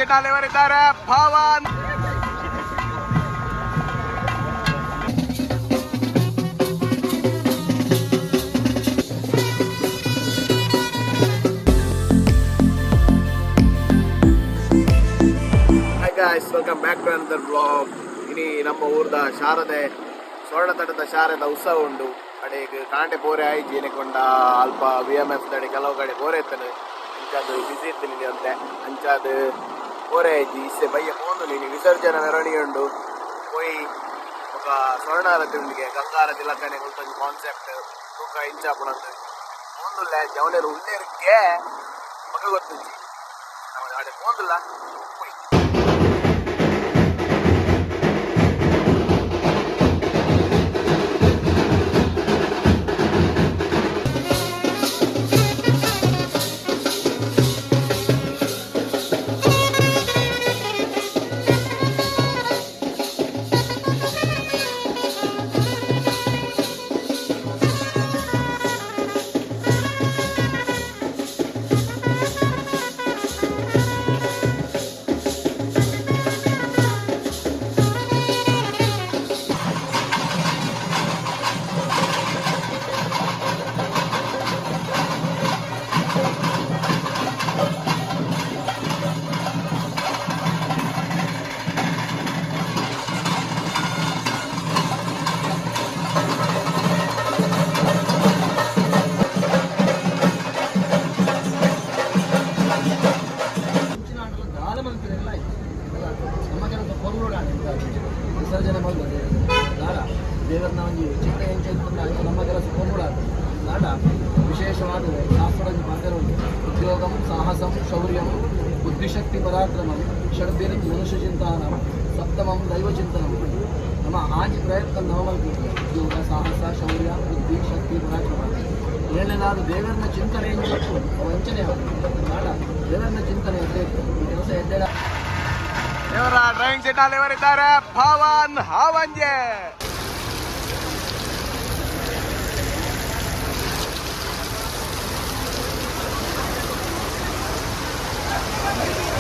Seat ಅಲ್ಲಿ Pavan. Hi guys, welcome back to another vlog. ಇನಿ ನಮ್ಮ ಊರ್ದ ಶಾರದೆ ಸ್ವರ್ಣತಟದ ಶಾರದ ಉತ್ಸವ ಉಂಡು. ಕಡೆಗೆ ಕಾಂಡೆ ಪೋರೆ ಆಯ್ಜಿ ಏನೆಕೊಂಡ ಅಲ್ಪ ವಿ ಎಮ್ ಎಫ್ ತಡೆ ಕೆಲವು ಕಡೆ ಪೋರೆ ಇತ್ತನು. ಅಂಚಾದ ಬಿಸಿ ಇತ್ತು ಅಂತೆ, ಅಂಚಾದ ಪೋರೆ ಆಯ್ಜಿ. ಇಸ್ಸೆ ಬಯ್ಯ ಪೋಂದು ನೀನು ವಿಸರ್ಜನೆ ಮೆರವಣಿಗೆ ಉಂಡು. ಪೋಯಿ ఒక ಸ್ವರ್ಣಾರತಿ ಉಂಡಿಗೆ ಗಂಗಾರತಿ ಲಕ್ಕನೆ ಒಂಜಿ ಕಾನ್ಸೆಪ್ಟ್ ತೂಕ ಇಂಚಾಪುಣಂದು ಪೋಂದುಲ್ಲ ಜವನೇರು ಉಳ್ಳೇರಿಗೆ ಮಗ ಗೊತ್ತುಂಜಿ ನಮ್ಮ ಆಡೆ ಪೋಂದುಲ್ಲ ಪೋಯಿ. ವಿಸರ್ಜನೆ ಮಲ್ಪದೆ ದಾಡ ದೇವರನ್ನ ಒಂಜಿ ಚಿಕ್ಕ ಎಂಚ ಇತ್ತುಂಡ ನಮ್ಮ ಕೆಲಸ ಪೊರ್ಲುಡ ದಾಡ ವಿಶೇಷವಾದ ಶಾಸ್ತ್ರದ ಪಾತ್ರ ಉಂಟು. ಉದ್ಯೋಗಂ ಸಾಹಸಂ ಶೌರ್ಯಂ ಬುದ್ಧಿಶಕ್ತಿ ಪರಾಕ್ರಮಂ ಷಡ್ಬಿರ್ ಮನುಷ್ಯ ಚಿಂತಾನಂ ಸಪ್ತಮಂ ದೈವ ಚಿಂತನಂ. ನಮ್ಮ ಆಜಿ ಪ್ರಯತ್ನ ನವ ಮಲ್ಪುಂಡು. ಉದ್ಯೋಗ ಸಾಹಸ ಶೌರ್ಯ ಬುದ್ಧಿ ಶಕ್ತಿ ಪರಾಕ್ರಮ ಏಳನೇದಾದ ದೇವರನ್ನ ಚಿಂತನೆ ಎಂಚ ವಂಚನೆ ದಾಡ ದೇವರನ್ನ ಚಿಂತನೆ ಎಡ್ಡೆ ಈ ಕೆಲಸ ಎಡ್ಡೆ. ಇವರ ಡ್ರೈವಿಂಗ್ ಸೀಟ್ ಅಲ್ಲಿ ಇವರಿದ್ದಾರೆ ಪವನ್ ಹಾವಂಜೆ.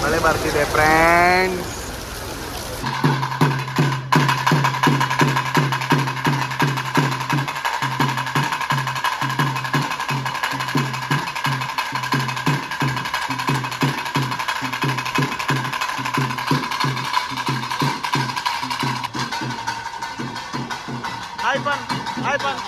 ಮಳೆ ಬರ್ತಿದೆ ಫ್ರೆಂಡ್ಸ್. ಹಾಯ್ ಪನ್, ಹಾಯ್ ಪನ್.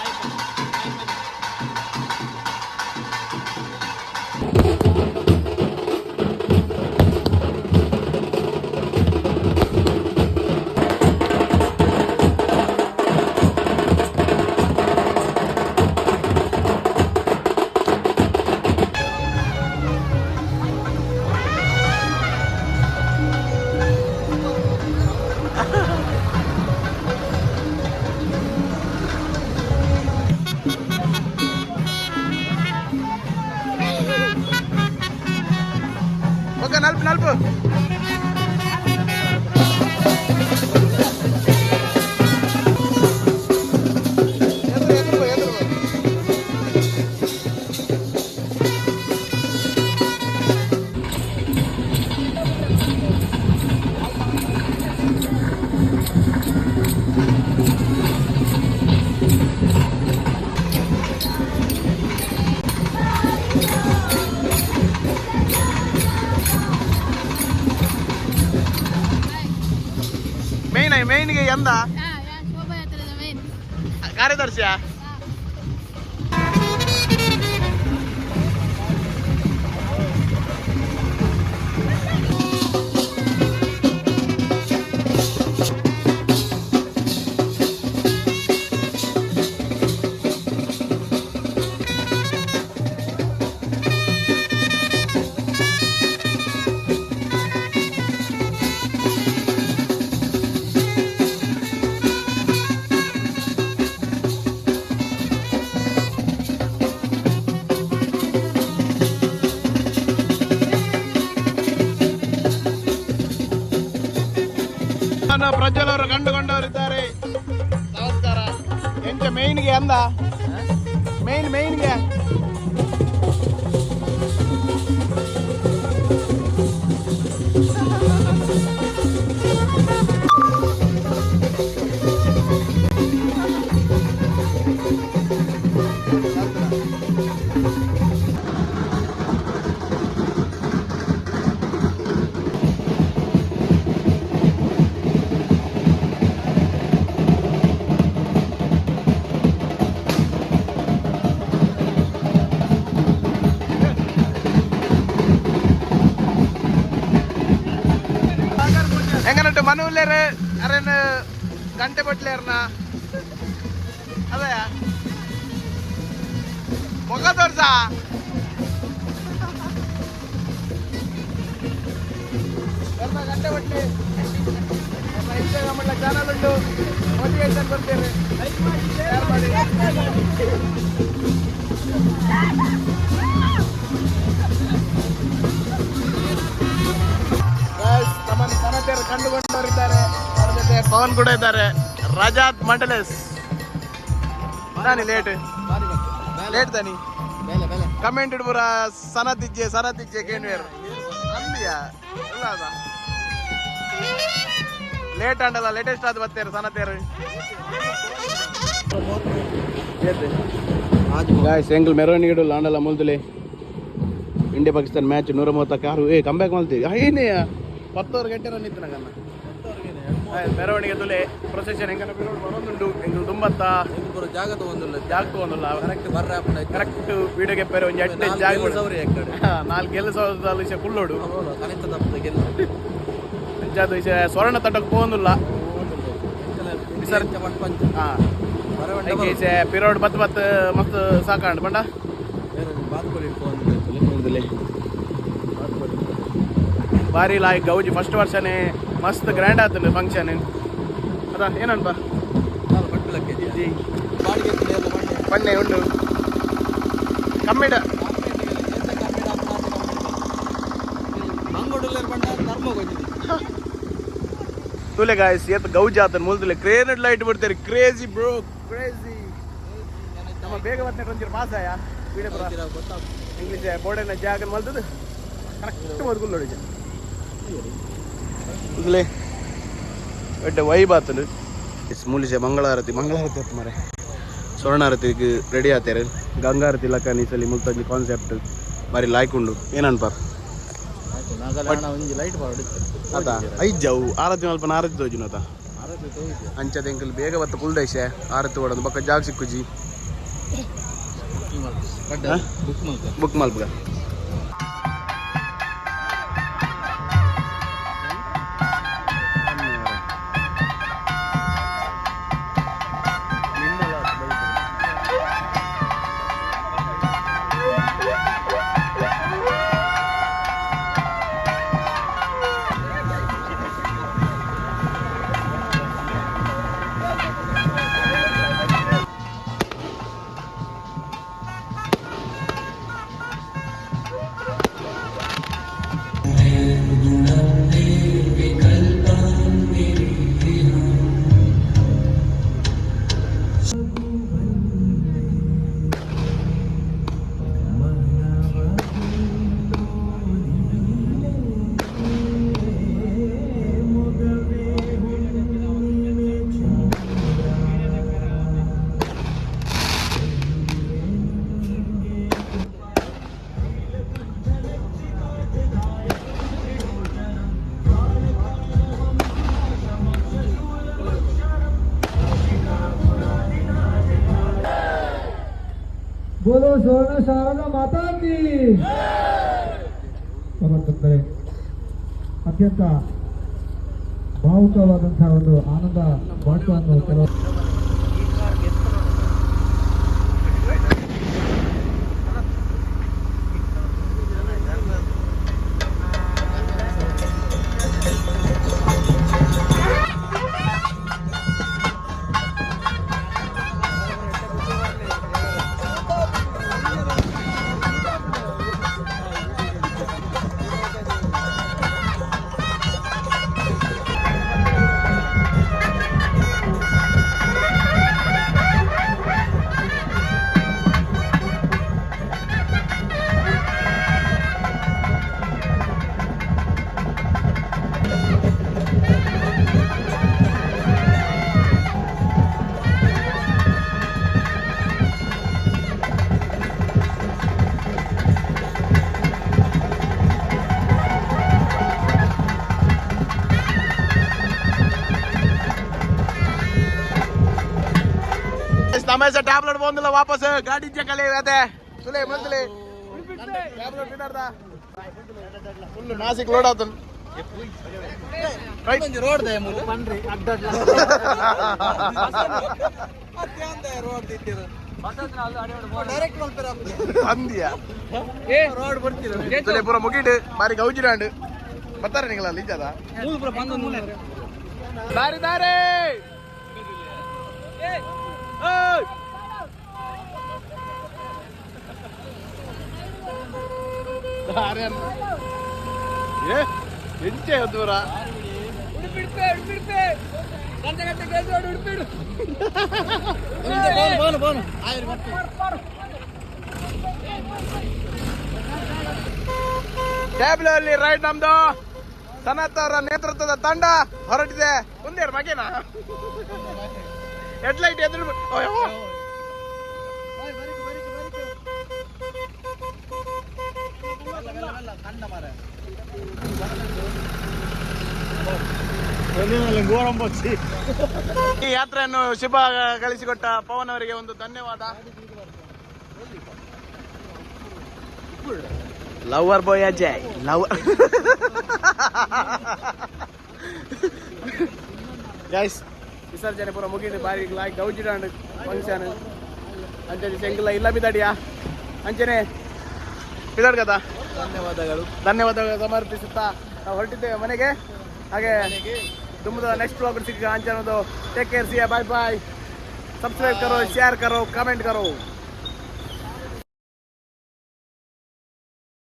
ಓಕೆ, ನಲ್ಪು ನಲ್ಪು. ಎದುರು ಎದುರು ಎದುರು. ಮೇನ್ ಮೇನ್ಗೆ ಎಂದ ಶೋಭಾಯಾತ್ರೆದ ಮೇನ್ ಕಾರ್ಯದರ್ಶಿಯಾ? ಪ್ರಜ್ವಲ್ ಅವರು ಕಂಡುಕೊಂಡವರಿದ್ದಾರೆ. ನಮಸ್ಕಾರ. ಎಂಚ ಮೇನ್ಗೆ ಅಂದ ಮೇನ್ ಮೇನ್ಗೆ ಮನುಲ್ಲೇರು ಅರೇನು ಗಂಟೆ ಬಟ್ಲೇರ್ನ ಅದೇ ಮೊಗ ತೋರ್ಸ. ಗಂಟೆ ಬಟ್ಲಿ ನಮ್ಮ ಇನ್ಸ್ಟಾಗ್ರಾಮ್ ಎಲ್ಲ ಚಾನಲ್ ಉಂಟು, ಮೋಟಿವೇಶನ್ ಕೊಡ್ತೇವೆ, ಶೇರ್ ಮಾಡಿ. Guys, ತಮ್ಮನ್ನು ಸನತೆಯರು ಕಂಡುಕೊಂಡವರಿದ್ದಾರೆ. ಅವರ ಜೊತೆ ಪವನ್ ಕೂಡ ಇದ್ದಾರೆ. ರಜಾತ್ ಮಂಡಲೇಸ್ ತಾನಿ ಲೇಟ್ ಲೇಟ್ ತಾನಿ. ಬೇಲೆ ಬೇಲೆ. ಕಮೆಂಟ್ ಪೂರ ಸನತಿಜ್ಜೆ ಸನತಿಜ್ಜೆ ಕೇನ್ವೇರ್ ಅಂದಿಯಾ ಇಲ್ಲ ಅದ ಲೇಟ್ ಅಂಡಲ್ಲ, ಲೇಟೆಸ್ಟ್ ಆದ ಬತ್ತೇರು ಸನತೇರು. ಗಾಯ್ಸ್, ಎಂಗಲ್ ಮೆರವಣಿಗೆ ಆಂಡಲ್ಲ ಮುಲ್ದುಲೆ. India Pakistan match 136. ಏ ಕಮ್ ಬ್ಯಾಕ್ ಮಾಡ್ತೀವಿ. ಏನೇ 10 ಗಂಟೆ ರನ್ ಇತ್ತು ನಂಗನ್ನ. ಮೆರವಣಿಗೆ ತುಲೆ ಪ್ರೊಸೆಷನ್ ಹೆಂಗನ ಬಿರೋಡ್ ಬರೋದುಂಟು ಎಂಗಲ್ ತುಂಬತ್ತ. ಜಾಗ ತಗೊಂಡಿಲ್ಲ. ಜಾಗ ತಗೊಂಡಿಲ್ಲ. ಕರೆಕ್ಟ್ ಬರ್ರೆ. ಕರೆಕ್ಟ್ ವಿಡಿಯೋಗೆ ಪೇರೆ ಒಂಜಿ ಅಡ್ಡೆ ಜಾಗ. ಸೌರಿ ಎಕ್ಕಡೆ. ನಾಲ್ಕು ಗೆಲ್ಲ ಸಾವಿರದ ವಿಷಯ ಕುಳ್ಳೋಡು. ಕನಿಷ್ಠ ತಪ್ಪದ ಗೆಲ್ಲ. ಅಂಚಾದ ವಿಷಯ ಸ್ವರ್ಣ ತಟಕ್ಕೆ ಪೋಂದುಲ್ಲ. ವಿಸರ್ಜ ಪಂಚ. ಹಾ, ಈಚೆ ಪಿರೋಡ್ ಬತ್ ಬತ್ ಮಸ್ತ್ ಸಾಕಾಂಡ್ ಬಂಡ. ಬಾರಿ ಲಾಯಕ್ ಗೌಜಿ. ಫಸ್ಟ್ ವರ್ಷನೇ ಮಸ್ತ್ ಗ್ರ್ಯಾಂಡ್ ಆತಂಡು ಫಂಕ್ಷನ್ ಅದ ಏನನ್ಪ. ಬಣ್ಣೆ ಉಂಡು ಕಮ್ಮಿಡ. ತುಲೆ ಗಾಯ್ಸ್, ಏತ್ ಗೌಜಿ ಆತನ್ ಮುಲ್ದುಲೆ. ಕ್ರೇನ್ ಲೈಟ್ ಬಿಡ್ತಾರೆ. Crazy bro, crazy. ನಮ್ಮ ಬೇಗ ಬರ್ತೇನೆ ಒಂಚೂರು ಪಾಸ್ ಆಯ ವಿಡಿಯೋ. ಇಂಗ್ಲೀಷ್ ಬೋರ್ಡಿನ ಜಾಗ ಮಲ್ತದ ಕರೆಕ್ಟ್ ಓದ್ಕೊಳ್ಳೋಡಿ. ತುಲೆ ಎಡ್ಡೆ ವೈಬ್ ಆತನು. ಮೂಲಿಸೆ ಮಂಗಳಾರತಿ, ಮಂಗಳಾರತಿ ಆತು ಮರೆ. ಸ್ವರ್ಣಾರತಿಗೆ ರೆಡಿ ಆತೇರು. ಗಂಗಾರತಿ ಲಕ್ಕ ಈ ಸಲ ಮುಲ್ತಂಜಿ ಕಾನ್ಸೆಪ್ಟ್ ಬಾರಿ ಲಾಯ್ಕ್ ಉಂಡು. ಏನನ್ಪಾರ್? ಒಂಜಿ ಲೈಟ್. ಅದ ಐಜವು ಆರತಿ ಮಲ್ಪ ಆರತಿ ತೋಜುನ ಅತ. ಅಂಚದ ಎಂಕಲ್ ಬೇಗ ಬತ್ತ ಕುಲ್ದೇಶೆ ಆರತಿ ಓಡೋದು ಬೊಕ್ಕ ಜಾಗ ಸಿಕ್ಕುಜಿ. ಬುಕ್ ಮಲ್ಪ. ಬುಕ್ ಮಲ್ಪಗ. बोलो स्वर्ण शारदा माता की. ಭಗವಂತಂದರೆ ಅತ್ಯಂತ ಭಾವುಕವಾದಂತಹ ಒಂದು ಆನಂದ ಬಾಷ್ಪವನ್ನು ಕೆಲವು ತಮೇಶ ಟ್ಯಾಬ್ಲೆಟ್ ಬಂದಿಲ್ಲ ವಾಪಸ್ ಗಾಡಿ ಕಲೆ ಅದೇ ತುಲೆ ಮಂತ್ಲೆ ಟ್ಯಾಬ್ಲೆಟ್ ಬಿಡಾರ್ದ ಫುಲ್ ನಾಸಿಕ್ ಲೋಡ್ ಆತನ್. ರೈಟ್. ರೋಡ್ ಅಂದಿಯ ತುಲೆ ಪೂರ ಮುಗಿಡು ಬಾರಿ ಗೌಜಿರಾಂಡ್ ಬರ್ತಾರೆ ನಿಗಳ ಲಿಂಜದ ದಾರಿ ದಾರಿ. ಏಯ್! ದಾರಿ ಏ ಎಂಚೆ ದೂರ. ಟ್ಯಾಬ್ಲೋ ಅಲ್ಲಿ ರೈಡ್ ನಮ್ದು. ಸನತ್ ಅವರ ನೇತೃತ್ವದ ತಂಡ ಹೊರಟಿದೆ. ಒಂದೇರು ಮಗೇನಾ ಹೆಡ್ಲೈಟ್ ಎದುರು. ಅಯ್ಯೋ. ಈ ಯಾತ್ರೆಯನ್ನು ಶುಭ ಗಳಿಸಿಕೊಟ್ಟ ಪವನ್ ಅವರಿಗೆ ಒಂದು ಧನ್ಯವಾದ. Lover boy Ajay love guys. ವಿಸರ್ಜನೆ ಪೂರ ಮುಗಿದು ಬಾರಿ ಲಾಯ್ಕ್ ಗೌಜಿಡಾಂಡ್ ಫಂಕ್ಷನ್. ಅಂಚನೆ ಶಂಕಲ ಇಲ್ಲ ಬಿದಾಡಿಯಾ ಅಂಚನೆ ಬಿದಾಡ್ ಕದಾ. ಧನ್ಯವಾದಗಳು. ಧನ್ಯವಾದಗಳು ಸಮರ್ಪಿಸುತ್ತಾ ನಾವು ಹೊರಟಿದ್ದೇವೆ ಮನೆಗೆ. ಹಾಗೆ ತುಂಬದ ನೆಕ್ಸ್ಟ್ ಬ್ಲಾಗ್ ಸಿಕ್ಕ ಅಂಚನದು. Take care, see, bye bye. Subscribe ಕರೋ, ಶೇರ್ ಕರೋ, ಕಮೆಂಟ್ ಕರೋ.